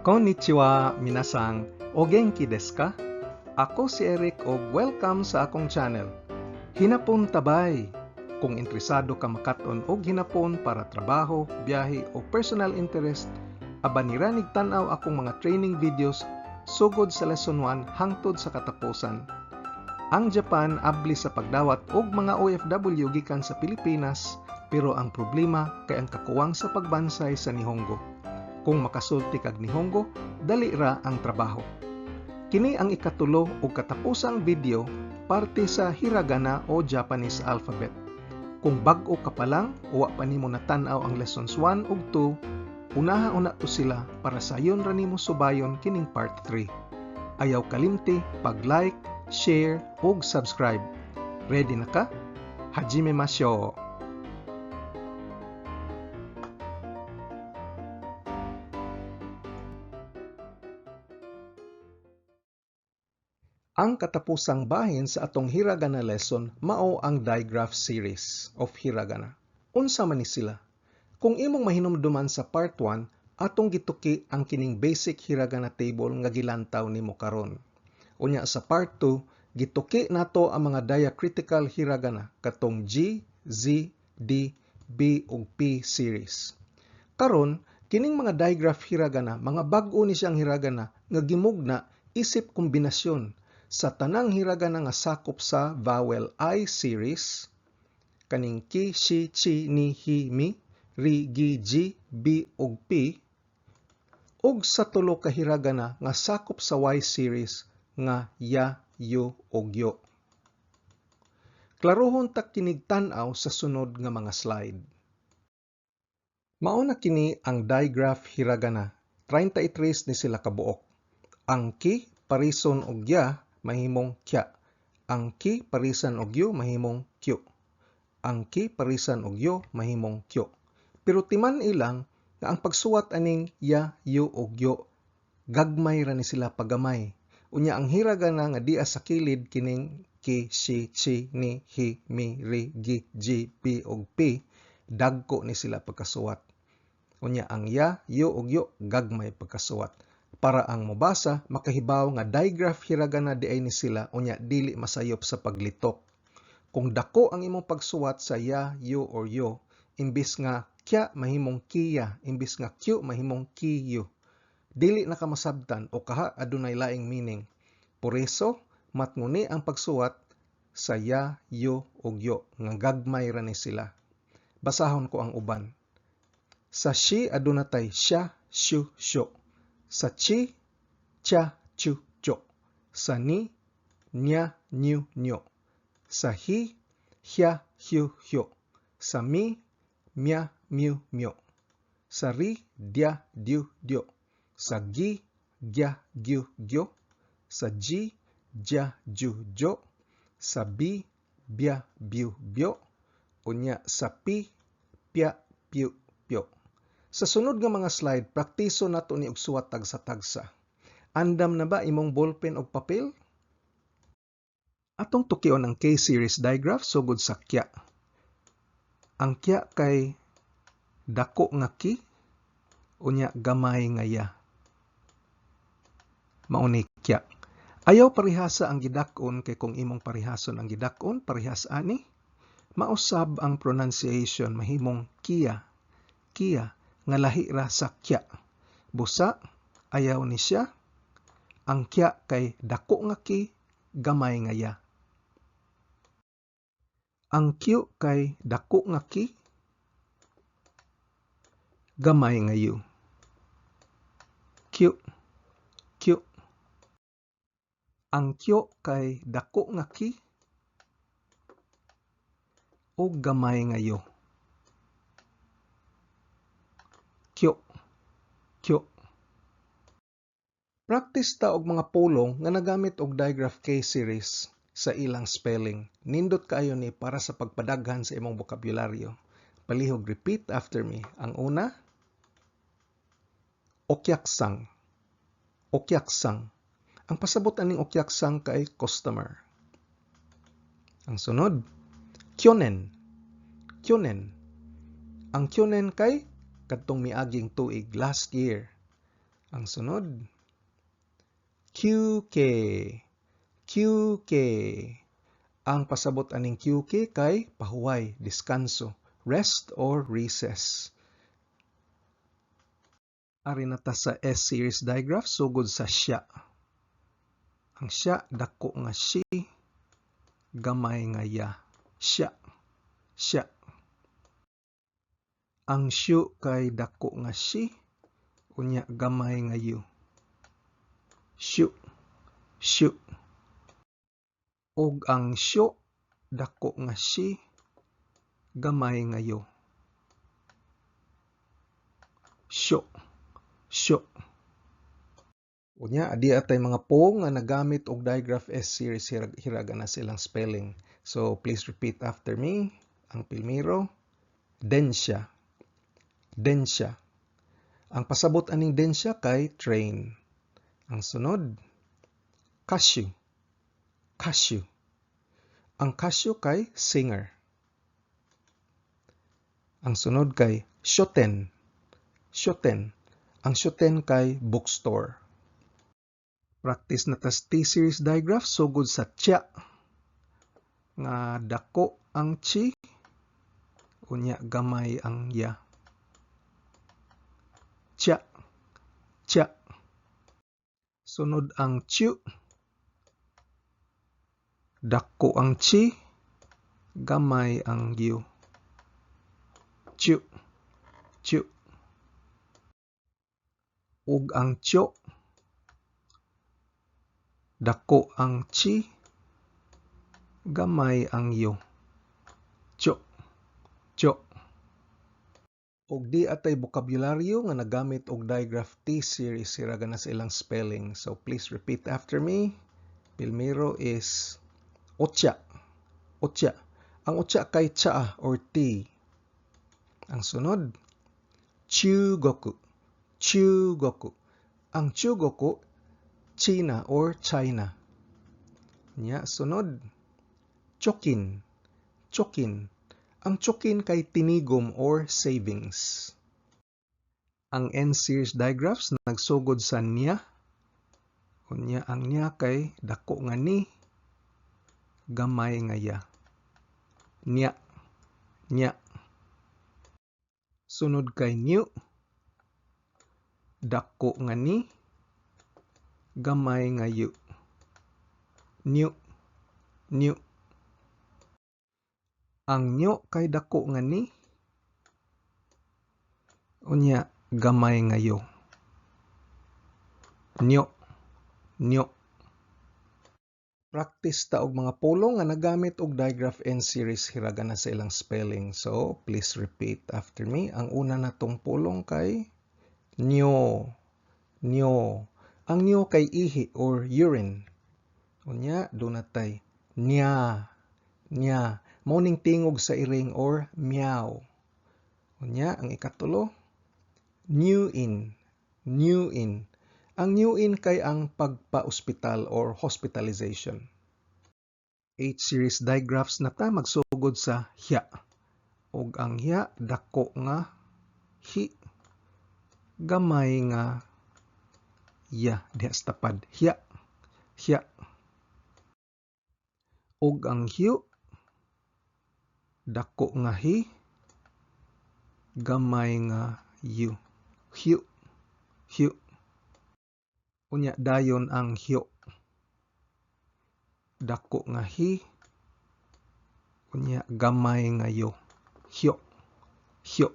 Konnichiwa, minasan. O genki desu ka? Ako si Eric og welcome sa akong channel. Hinapon tabay. Kung interesado ka makat-on og hinapon para trabaho, biyahe o personal interest, aban niranig tan-aw akong mga training videos sugod sa lesson 1 hangtod sa katapusan. Ang Japan abli sa pagdawat og mga OFW gikan sa Pilipinas, pero ang problema kay ang kakuwang sa pagbansay sa Nihongo. Kung makasulti kag Nihongo, dali ra ang trabaho. Kini ang ikatulo ug katapusang video parte sa hiragana o Japanese alphabet. Kung bag-o ka pa lang o wa pa nimo natan-aw ang lessons 1 ug 2, unaha una to sila para sayon ra nimo subayon kining part 3. Ayaw kalimti pag-like, share ug subscribe. Ready na ka? Hajime mashou! Ang katapusang bahin sa atong hiragana lesson mao ang digraph series of hiragana. Unsa man ni sila? Kung imong mahinumduman sa part 1, atong gituki ang kining basic hiragana table nga gilantaw nimo karon. Unya sa part 2, gituki nato ang mga diacritical hiragana katong G, Z, D, B ug P series. Karon, kining mga digraph hiragana, mga bag-o ni siyang hiragana nga gimugna isip kombinasyon sa tanang hiragana nga sakop sa vowel I series kaning ki, shi, chi, ni, hi, mi, ri, gi, ji, b ug p, ug sa tulo ka hiragana nga sakop sa Y series nga ya, yu ug yo. Klarohon ta kinig tan-aw sa sunod nga mga slide. Mao na kini ang digraph hiragana. 33 ni sila kabuok. Ang ki parison og ya mahimong kya. Ang ki parisan og yu mahimong kyu. Ang ki parisan og yo mahimong kyo. Pero timan ilang nga ang pagsuwat aning ya, yu ug yo gagmay ra ni sila pagamay. Unya ang hiragana nga dia sa kilid kining ki, shi, chi, ni, hi, mi, ri, gi, ji, b ug p dagko ni sila pagkasuwat. Unya ang ya, yu ug yo gagmay pagkasuwat. Para ang mobasa makahibaw nga digraph hiragana diay ni sila unya dili masayop sa paglitok. Kung dako ang imong pagsuwat sa ya, yu or yo, imbis nga kya mahimong kiya, imbis nga kyu mahimong kiyu. Dili na ka masabtan o kaha adunay laing meaning. Por eso, matnguni ang pagsuwat sa ya, yu ug yo nga gagmay ra ni sila. Basahon ko ang uban. Sa shi aduna tay siya, shu, syo. Sa chi, cha, chu, cho. Sa ni, nya, nyu, nyo. Sa hi, hya, hyu, hyo. Sa mi, mya, myu, myo. Sa ri, dya, dyu, dyo. Sa gi, gya, gyu, gyo. Sa ji, dya, dyu, dyo. Sa bi, bya, byu, byo. Unya sa pi, pya, pyu, pyo. Sa sunod nga mga slide, praktiso nato ni og suwat tagsa-tagsa. Andam na ba imong ballpen og papel? Atong tukion ang K-series digraph sugod sa kya. Ang kya kay dako nga ki, unya gamay nga ya. Mao ni kya. Ayaw parihasa ang gidak-on kay kung imong parihason ang gidak-on, parihas ani. Mausab ang pronunciation mahimong kia, kia nga lahi ra sa kya. Busa, ayaw ni siya. Ang kya kay dako nga ki, gamay nga ya. Ang kyu kay dako nga ki, gamay nga yu. Kyu, kyu. Ang kyo kay dako nga ki ug gamay nga yo. Kyo, kyo. Practice ta og mga pulong nga nagamit og digraph K series sa ilang spelling. Nindot kaayo ni para sa pagpadaghan sa imong bokabularyo. Palihog repeat after me. Ang una, okyaksang. Okyaksang. Ang pasabot aning okyaksang kay customer. Ang sunod, kyonen. Kyonen. Ang kyonen kay kadtong miaging tuig, last year. Ang sunod, QK. QK. Ang pasabot aning QK kay pahuway, diskanso, rest or recess. Ari na ta sa S series digraph, sugod sa siya. Ang siya, dako nga shi, gamay nga ya. Siya, siya. Ang syu kay dako nga shi, unya gamay nga yu. Syu, syu. Ug ang syo, dako nga shi, gamay nga yo. Syo, syo. Unya, adi atay mga pong nga nagamit og digraph S series, hiragana silang spelling. So, please repeat after me. Ang pilmiro, densya. Densya. Ang pasabot aning densya kay train. Ang sunod, kasyu. Kasyu. Ang kasyu kay singer. Ang sunod kay shoten. Shoten. Ang shoten kay bookstore. Practice na tas T-series digraph, sugod sa tya nga dako ang chi, unya gamay ang ya. Tya, tya. Sunod ang chu. Dako ang chi, gamay ang yu. Chu, chu. Ug ang chyo, dako ang chi, gamay ang yo. Chyo, chyo. Og di atay bokabularyo nga nagamit og digraph T series, hiragana sa ilang spelling. So please repeat after me. Pilmiro is otya. Otya. Ang otya kay tsaa or tea. Ang sunod, chugoku. Chugoku. Ang chugoku, China or China. Nya, sunod, chokin. Chokin. Ang chokin kay tinigom or savings. Ang N-series digraphs nagsugod sa niya. Unya ang niya kay dako nga ni, gamay nga ya. Niya, niya. Sunod kay new, dako nga ni, gamay nga yu. New, new. Ang nyo kay dako nga ni, unya gamay nga yo. Nyo, nyo. Practice ta og mga pulong nga nagamit og digraph N series, hiragana sa ilang spelling. So, please repeat after me. Ang una natong pulong kay nyo. Nyo. Ang nyo kay ihi or urine. Unya, duna tay nya. Nya. Mao ning tingog sa iring or meow. Unya, ang ikatulo, new in. New in. Ang new in kay ang pagpa-ospital or hospitalization. H series digraphs na ta, magsugod sa hya. Og ang hya, dako nga hi, gamay nga ya diha sa tapad. Hya, hya. Og ang hyu, dako nga hi, gamay nga yu. Hyu, hyu. Unya dayon ang hyo. Dako nga hi, unya gamay nga yo. Hyo, hyo.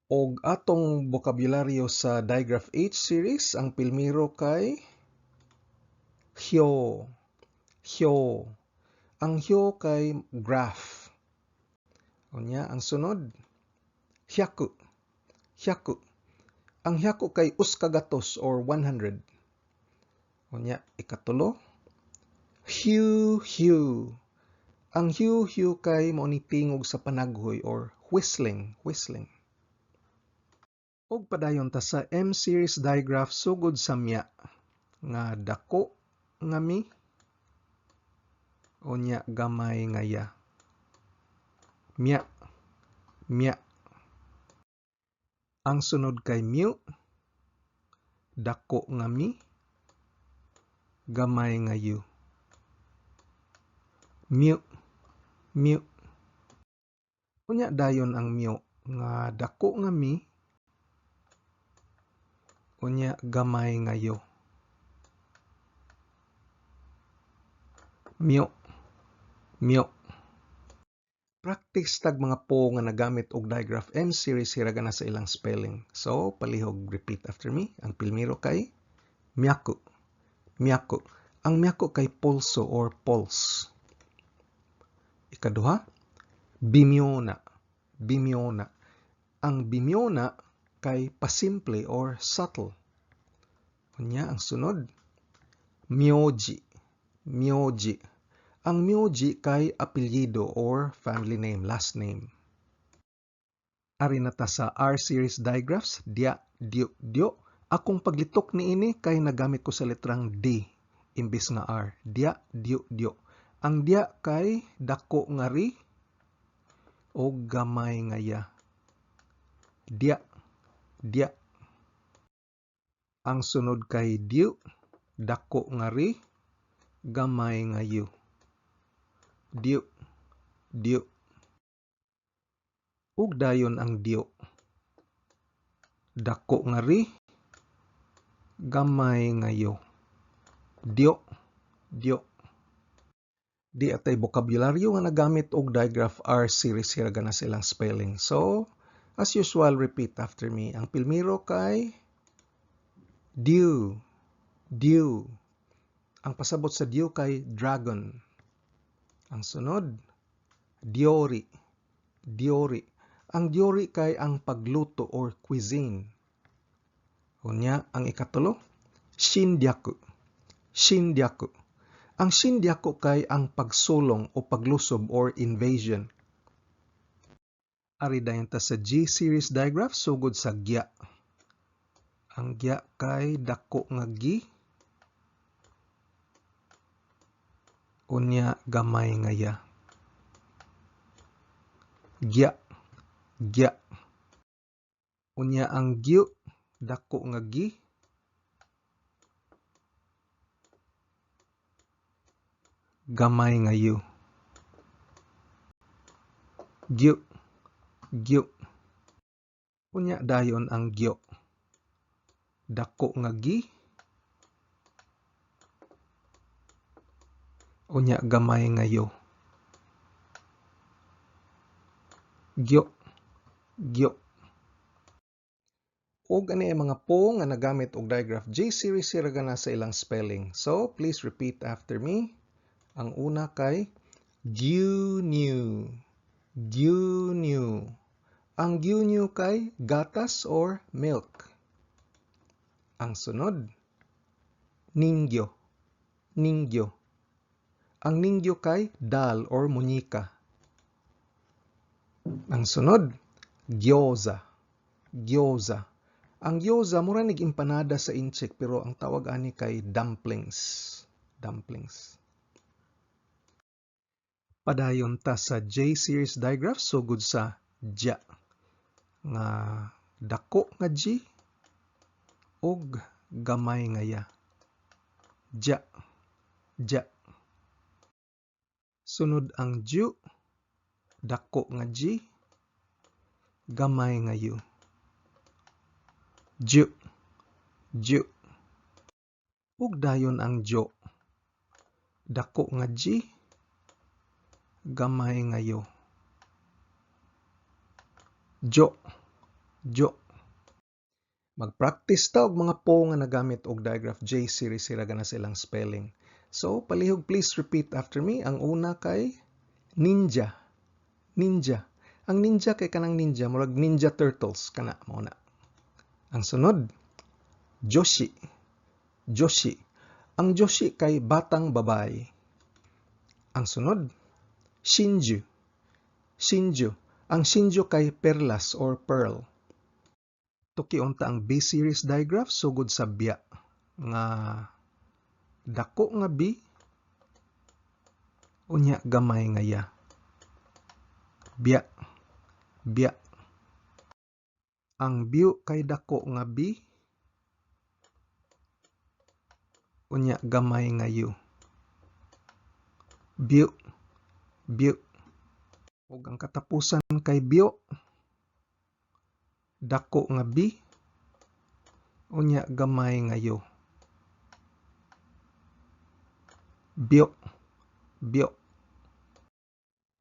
Og atong bokabularyo sa digraph H series, ang pilmiro kay hyo. Hyo. Ang hyo kay graph. Unya ang sunod, hyaku. Hyaku. Ang hyaku kay uskagatos or 100. Unya ikatulo, hyu hyu. Ang hyu hyu kay mao ni tingog sa panaghoy or whistling, whistling. Og padayon ta sa M series digraph, sugod sa mya nga dako nga mi, unya gamay nga ya. Mya, mya. Ang sunod kay mu, Dako nga mi, gamay nga yu. Myu, myu. Unya dayon ang myo nga dako nga mi, unya gamay nga yo. Myo, myo. Practice tag mga po nga nagamit og digraph M series hiragana sa ilang spelling. So, palihog repeat after me. Ang pilmiro kay myaku. Myaku. Ang myaku kay pulso or pulse. Ikaduha, bimyona. Bimyona. Ang bimyona kay pasimple or subtle. Unya ang sunod, myoji. Myoji. Ang myoji kay apelyido or family name, last name. Ari na ta sa R series digraphs, dia, diu, dio. Akong paglitok niini kay nagamit ko sa letrang D imbes nga R. Dia, diu, dio. Ang dia kay dako nga ri o gamay nga ya. Dia, dia. Ang sunod kay diu, dako nga ri, gamay nga yu. Diu, diu. Ug dayon ang dio. Dako nga ri, gamay nga yo. Dio, dio. Di atay bokabularyo nga nagamit og digraph R series hiragana sa ilang spelling. So, as usual, repeat after me. Ang pilmiro kay dew, dew. Ang pasabot sa dew kay dragon. Ang sunod, diori, diori. Ang diori kay ang pagluto or cuisine. Unya, ang ikatulo, shindyaku, shindyaku. Ang shindyaku kay ang pagsulong o paglusob or invasion. Ari dayon ta sa G series digraph sugod sa gya. Ang gya kay dako nga gi, unya gamay nga ya. Gya, gya. Unya ang gyu, dako nga gi, gamay nga yu. Gyu, gyu. Unya dayon ang gyo. Dako nga gi, unya gamay nga yo. Gyo, gyo. Og ani ang mga po nga nagamit og digraph J series hiragana sa ilang spelling. So, please repeat after me. Ang una kay gyunyu. Gyunyu. Ang gyunyu kay gatas or milk. Ang sunod, ningyo. Ningyo. Ang ningyo kay dal or muñika. Ang sunod, gyoza. Gyoza. Ang gyoza mura nig empanada sa Intsik pero ang tawag ani kay dumplings. Dumplings. Padayon ta sa J series digraph sugod sa ja nga dako nga G ug gamay nga ya. Ja, ja. Sunod ang ju, dako nga G, gamay nga U. Ju, ju. Ug dayon ang jo, dako nga G, gamay nga yo. Jo, jo. Mag-practice ta og mga po nga nagamit og digraph J series hiragana sa ilang spelling. So, palihog please repeat after me. Ang una kay ninja. Ninja. Ang ninja kay kanang ninja, murag Ninja Turtles kana mao na. Ang sunod, Joshi. Joshi. Ang Joshi kay batang babae. Ang sunod, Shinju. Shinju. Ang Shinju kay perlas or pearl. Tuki unta ang B series digraph sugod sa biya nga dako nga B unya gamay nga ya. Biya, biya. Ang biu kay dako nga B Unya gamay nga U. Byu, byu. Ug ang katapusan kay byo, dako nga B, unya gamay nga U. Byo, byo.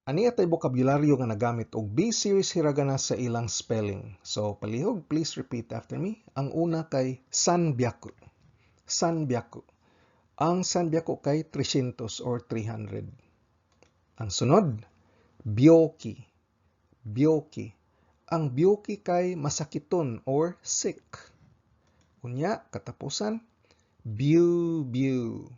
Ania tay bokabularyo nga nagamit og B series hiragana sa ilang spelling. So palihog, please repeat after me. Ang una kay sanbyaku. Sanbyaku. Ang sanbyaku kay 300 or 300. Ang sunod, byoki. Byoki. Ang byoki kay masakiton or sick. Unya, katapusan, biu biu.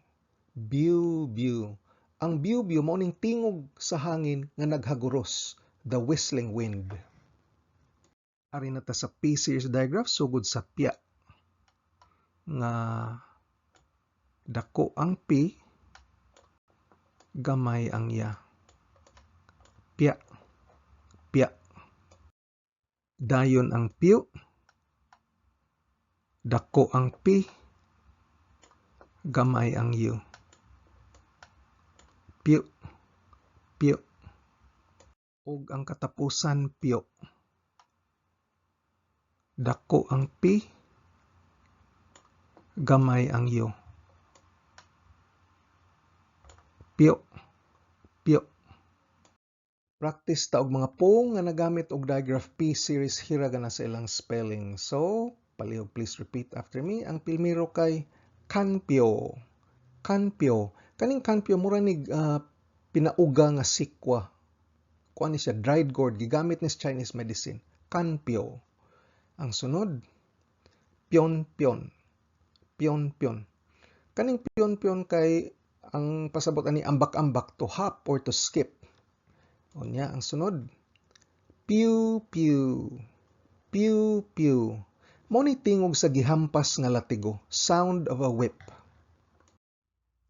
Biu biu. Ang biu biu mao ning tingog sa hangin nga naghaguros, the whistling wind. Ari na ta sa P series digraph, sugod sa pya nga dako ang P, gamay ang ya. Pya, pya. Dayon ang piyu, dako ang P, gamay ang U. Piyu, piyu. Ug ang katapusan pyo. Dako ang P, gamay ang U. Pyo, pyo. Practice ta og mga pong nga nagamit og digraph P series hiragana sa ilang spelling. So, palihog, please repeat after me. Ang primero kay kanpyo. Kanpyo. Kaning kanpyo mura nig pinauga nga sikwa. Kuan ni siya, dried gourd, gigamit ni sa Chinese medicine. Kanpyo. Ang sunod, pion pion. Pion pion. Kaning pion pion kay ang pasabot ani ambak-ambak, to hop or to skip. Unya ang sunod, pew pew. Pew pew. Mao ni tingog sa gihampas nga latigo, sound of a whip.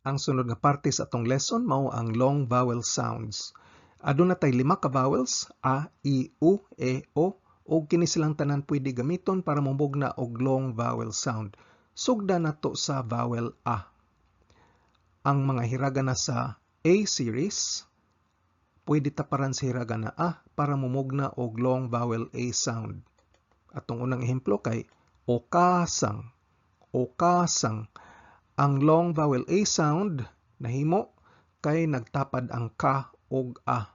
Ang sunod nga parte sa atong lesson mao ang long vowel sounds. Aduna tay lima ka vowels, a, i, u, e, o, ug kini silang tanan pwede gamiton para momugna og long vowel sound. Sugda nato sa vowel a. Ang mga hiragana sa A series pwede taparan sa hiragana a para momugna og long vowel a sound. Atong unang ehemplo kay okasang. Okasang. Ang long vowel a sound nahimo kay nagtapad ang ka og a.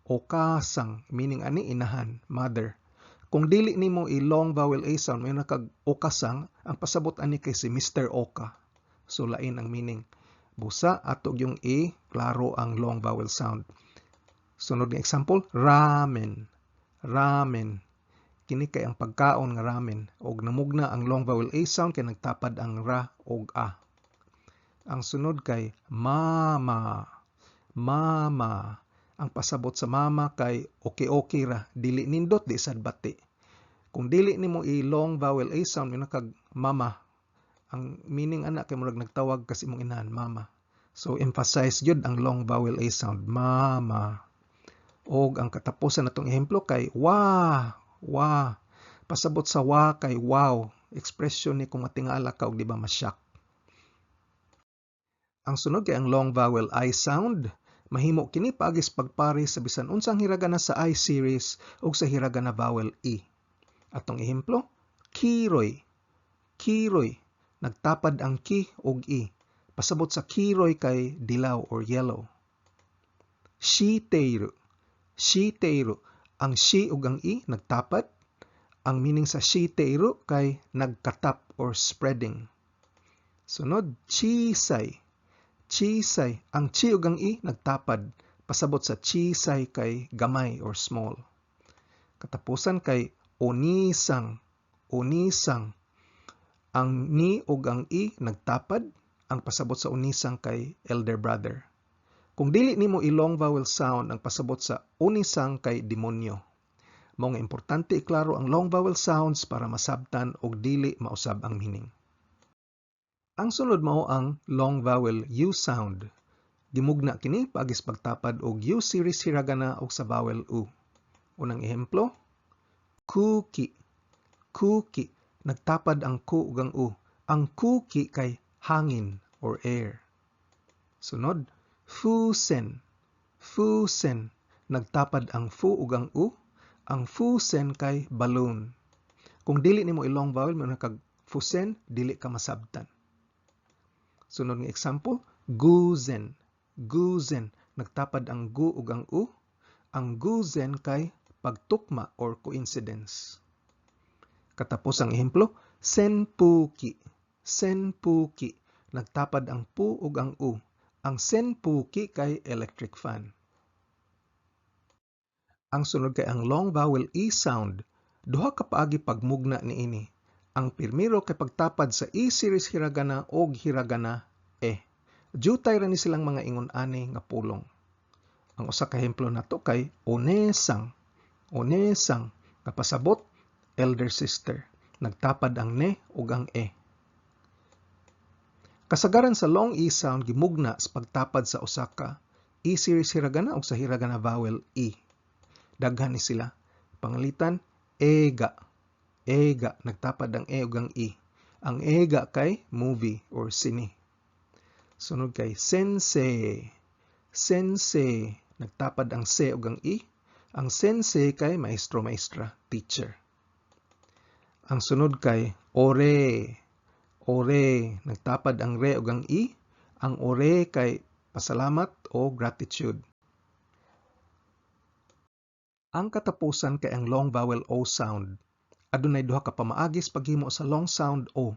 Okasang, meaning ani inahan, mother. Kung dili nimo i long vowel a sound, may kag okasang, ang pasabot ani kay si Mr. Oka. So lain ang meaning. Busa ato yung i klaro ang long vowel sound. Sunod nga example, ramen. Ramen. Kini kay ang pagkaon nga ramen og namugna ang long vowel a sound kay nagtapad ang ra og a. Ang sunod kay mama. Mama. Ang pasabot sa mama kay okay-okay ra, dili nindot, di sad bati. Kung dili nimo i long vowel a sound, mo kag mama. Ang meaning ana kay murag nagtawag kasi imong inahan, mama. So emphasize gyud ang long vowel a sound, mama. Og ang katapusan natong ehemplo kay wa, wa. Pasabot sa wa kay wow. Expression ni kung matingala ka og di ba ma-shock. Ang sunod kay ang long vowel I sound. Mahimo kini paagi sa pagpari sa bisan unsang hiragana sa I series ug sa hiragana vowel E. Atong ehemplo, kiroy. Kiroy. Nagtapad ang ki ug i. Pasabot sa kiroy kay dilaw or yellow. Shiteiru. Shiteiru. Ang shi ug ang i nagtapad. Ang meaning sa shiteiru kay nagkatap or spreading. Sunod, chisay. Chisay. Ang chi ug ang i nagtapad. Pasabot sa chisay kay gamay or small. Katapusan kay onisang. Onisang. Ang ni ug ang i nagtapad. Ang pasabot sa onisang kay elder brother. Kung dili nimo i-long vowel sound, ang pasabot sa onisang kay demonyo. Mao nga importante iklaro ang long vowel sounds para masabtan og dili mausab ang meaning. Ang sunod mao ang long vowel U sound. Gimugna kini paagi sa pagtapad og U series hiragana og sa vowel U. Unang ehemplo, kuki. Kuki. Nagtapad ang ku ug ang u. Ang kuki kay hangin or air. Sunod, fusen. Fusen. Nagtapad ang fu ug ang u. Ang fusen kay balloon. Kung dili nimo i-long vowel, mo kag fusen, dili ka masabtan. Sunod nga example, guzen. Guzen. Nagtapad ang gu ug ang u. Ang guzen kay pagtukma or coincidence. Katapos ang ehemplo, senpuki. Senpuki. Nagtapad ang pu ug ang u. Ang senpuki kay electric fan. Ang sunod kay ang long vowel e sound. Duha ka paagi pagmugna niini. Ang primero kay pagtapad sa E series hiragana og hiragana e. Jutay ra ni silang mga ingon ani nga pulong. Ang usa ka ehemplo nato kay onesang. Onesang nga pasabot elder sister. Nagtapad ang ne ug ang e. Kasagaran sa long e sound gimugna sa pagtapad sa usa ka E series hiragana ug sa hiragana vowel e. Daghan ni sila. Pangalitan, ega. Ega, nagtapad ang e ug ang e. Ang ega kay movie or sine. Sunod kay sensei. Sensei, nagtapad ang se ug ang e. Ang sensei kay maestro, maestra, teacher. Ang sunod kay ore. Ore, nagtapad ang re ug ang e. Ang ore kay pasalamat o gratitude. Ang katapusan kay ang long vowel o sound. Adunay duha ka pamaagi sa paghimo sa long sound o.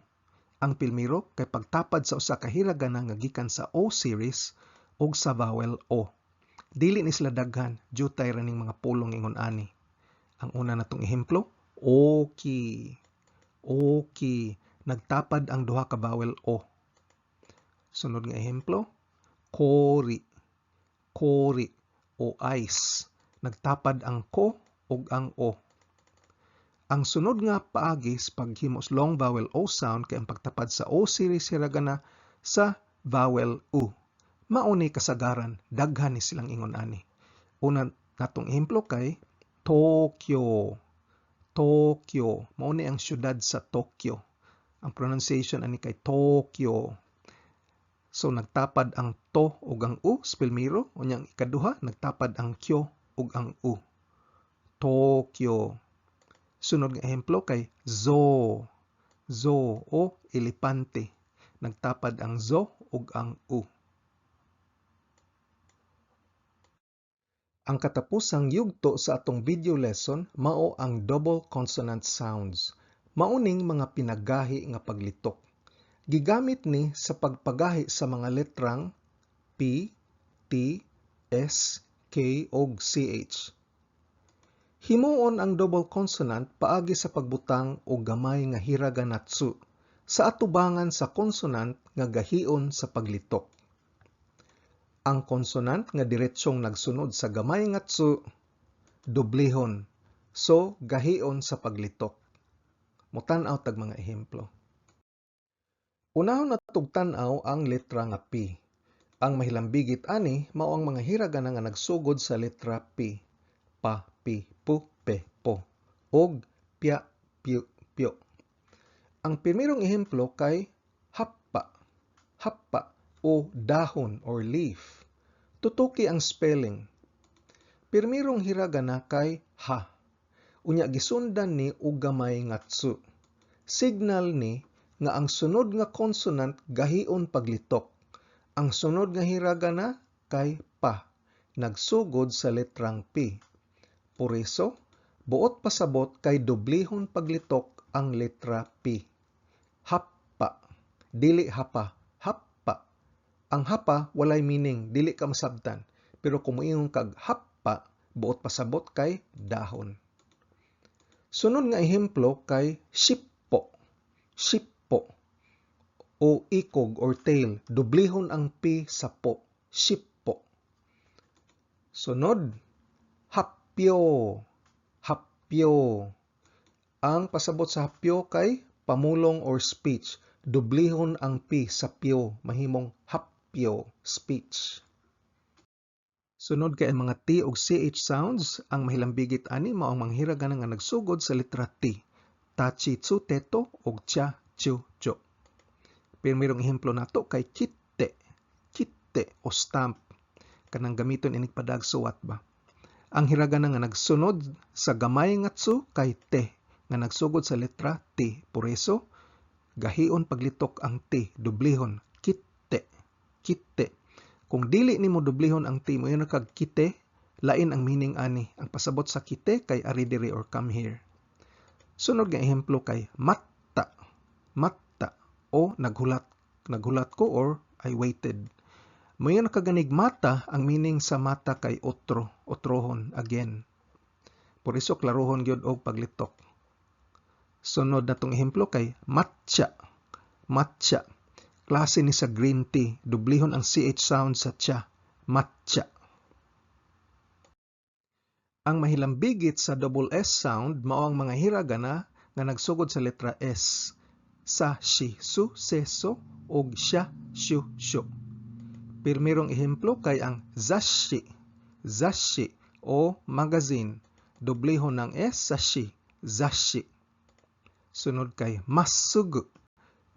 Ang primero kay pagtapad sa usa ka hiragana nga gikan sa O series ug sa vowel o. Dili ni sila daghan, jutay ra ning mga pulong ingon ani. Ang una natong ehemplo, oki. Oki, nagtapad ang duha ka vowel o. Sunod nga ehemplo, kori. Kori o ice. Nagtapad ang ko ug ang o. Ang sunod nga paagi sa paghimo sa long vowel o sound kay ang pagtapad sa O series hiragana sa vowel u. Mao ni kasagaran, daghan ni silang ingon ani. Una natong ehemplo kay Tokyo. Tokyo. Mao ni ang syudad sa Tokyo. Ang pronunciation ani kay Tokyo. So nagtapad ang to ug ang u sa primero, unyang ikaduha nagtapad ang kyo ug ang u. Tokyo. Sunod nga ehemplo kay zo. Zo o elepante. Nagtapad ang zo ug ang u. Ang katapusang yugto sa atong video lesson mao ang double consonant sounds. Mao ning mga pinagahi nga paglitok. Gigamit ni sa pagpagahi sa mga letrang P, T, S, K ug CH. Himuon ang double consonant paagi sa pagbutang og gamay nga hiragana tsu sa atubangan sa consonant nga gahion sa paglitok. Ang consonant nga diretsong nagsunod sa gamay nga tsu, doblehon, so gahion sa paglitok. Mutan-aw tag mga ehemplo. Unahon natog tan-aw ang letra nga P. Ang mahilambigit ani mao ang mga hiragana nga nagsugod sa letra P. Pa, pi, pu, pe, po. Og pya, pyu, pyo. Ang primerong ehemplo kay happa. Happa o dahon or leaf. Tutuki ang spelling. Primerong hiragana kay ha. Unya gisundan ni og gamay nga tsu. Signal ni nga ang sunod nga consonant gahion paglitok. Ang sunod nga hiragana kay pa, nagsugod sa letrang P. Por eso, buot pasabot kay doblehon paglitok ang letra P. Happa, dili hapa, happa. Ang hapa walay meaning, dili ka masabtan. Pero kung moingon kag happa, buot pasabot kay dahon. Sunod nga ehemplo kay shippo. Shippo o ikog or tail, doblehon ang P sa po. Shippo. Sunod, hapyo. Hapyo. Ang pasabot sa hapyo kay pamulong or speech. Doblehon ang P sa pyo, mahimong hapyo, speech. Sunod kay ang mga T ug CH sounds, ang mahilambigit ani mao ang mga hiragana nga nagsugod sa letra T. Tachi, tsu, teto ug cha, chu, cho. Primerong ehemplo nato kay kitto. Kitte o stamp, kanang gamiton inig padag suwat ba. Ang hiragana nga nagsunod sa gamay nga tsu kay te nga nagsugod sa letra T. Por eso, gahion paglitok ang T, dublihon, kitte, kitte. Kung dili nimo dublihon ang T, moingon kag kite, lain ang meaning ani. Ang pasabot sa kite kay ari diri or come here. Sunod nga ehemplo kay matta, matta o naghulat, naghulat ko or I waited. Moingon ka ganig mata, ang meaning sa mata kay otro, otrohon, again. Por eso klarohon gyud og paglitok. Sunod natong ehemplo kay matcha, matcha. Klase ni sa green tea, dublihon ang CH sound sa cha, matcha. Ang mahilambigit sa double S sound mao ang mga hiragana nga nagsugod sa letra S, sa, shi, su, se, so ug sha, shu, sho. Pirmirong ehemplo kay ang zasshi, zasshi o magazine. Dublihon ang S sa shi, zasshi. Sunod kay massugu,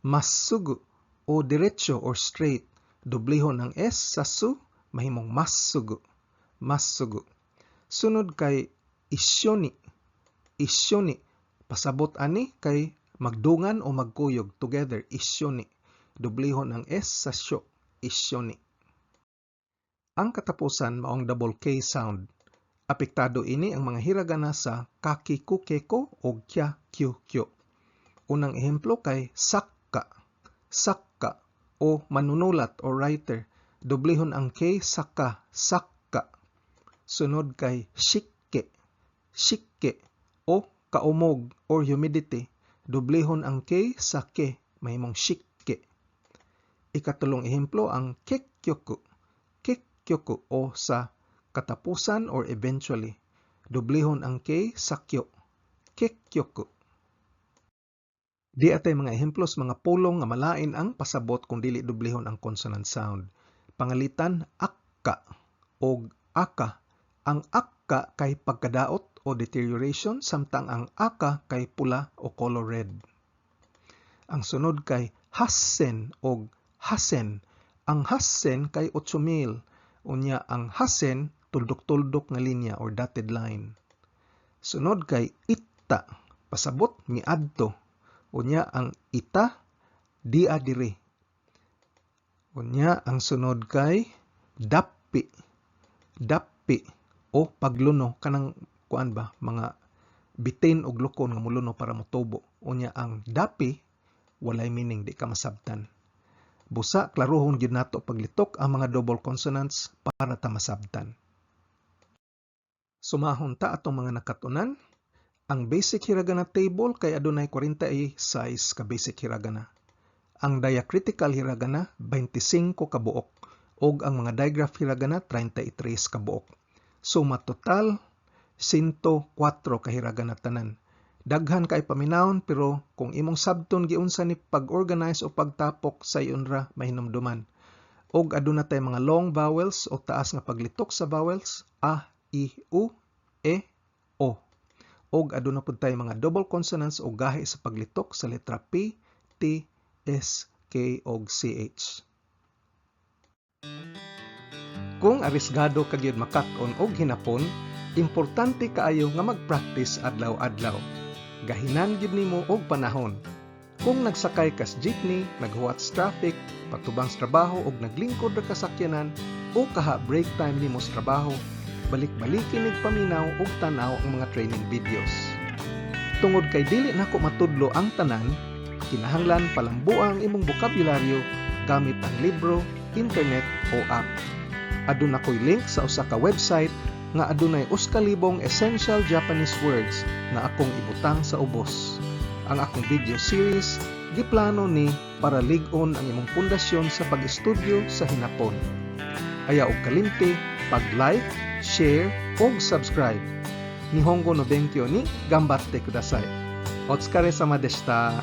massugu o diretso or straight. Dublihon ang S sa su, mahimong massugu, massugu. Sunod kay isshoni, isshoni. Pasabot ani kay magdungan o magkuyog together, isshoni. Dublihon ang S sa sho, isshoni. Ang katapusan maong double K sound. Apektado ini ang mga hiragana sa kaki, ku, ke, ko o kya, kyu, kyo. Unang ehemplo kay sakka, sakka o manunulat or writer. Dublihon ang K sa ka, sakka. Sunod kay shikke, shikke o kaumog or humidity. Dublihon ang K sa ke, mahimong shikke. Ikatulong ehemplo ang kekkyoku, kekkyoku o sa katapusan or eventually. Dublihon ang K sa kyo, kekkyoku. Di atay mga ehemplo sa mga pulong nga malain ang pasabot kung dili dublihon ang consonant sound. Pangalitan akka og aka. Ang akka kay pagkadaot o deterioration, samtang ang aka kay pula o color red. Ang sunod kay hassen og hasen. Ang hassen kay 8,000. Unya ang hasen, tuldok-tuldok nga linya or dotted line. Sunod kay itta, pasabot miadto. Unya ang ita, dia diri. Unya ang sunod kay dappi. Dappi o pagluno, kanang kuan ba, mga bitin og lukon nga muluno para motubo. Unya ang dapi, walay meaning, di ka masabtan. Busa klarohon gyud nato paglitok ang mga double consonants para ta masabtan. Sumahon ta atong mga nakatunan. Ang basic hiragana table kay adunay 46 ka basic hiragana. Ang diacritical hiragana 25 ka buok ug ang mga digraph hiragana 33 ka buok. Suma total 104 ka hiragana tanan. Daghan kay paminawon, pero kung imong sabton giunsa ni pag-organize o pagtapok, sayon ra mahinumduman. Og aduna tay mga long vowels o taas nga paglitok sa vowels, a, i, u, e, o. Og aduna pud tay mga double consonants o gahi sa paglitok sa letra P, T, S, K og CH. Kung arisgado ka gyud makat-on og hinapon, importante kaayo nga mag-practice adlaw-adlaw. Gahinan gyud nimo og panahon. Kung nagsakay kas jeepney, naghuwat sa traffic, patubang sa trabaho og naglingkod ra ka sakyanan o kaha break time nimo sa trabaho, balik-balikin nig paminaw ug tan-aw ang mga training videos. Tungod kay dili nako matudlo ang tanan, kinahanglan palambua ang imong bokabularyo gamit ang libro, internet o app. Aduna ko'y link sa usa ka website nga adunay 1,000 essential Japanese words nga akong ibutang sa ubos. Ang akong video series giplano ni para lig-on ang imong pundasyon sa pag-estudyo sa Hinapon. Ayaw og kalimti pag-like, share ug subscribe. Nihongo no benkyo ni ganbatte kudasai. Otsukaresama deshita.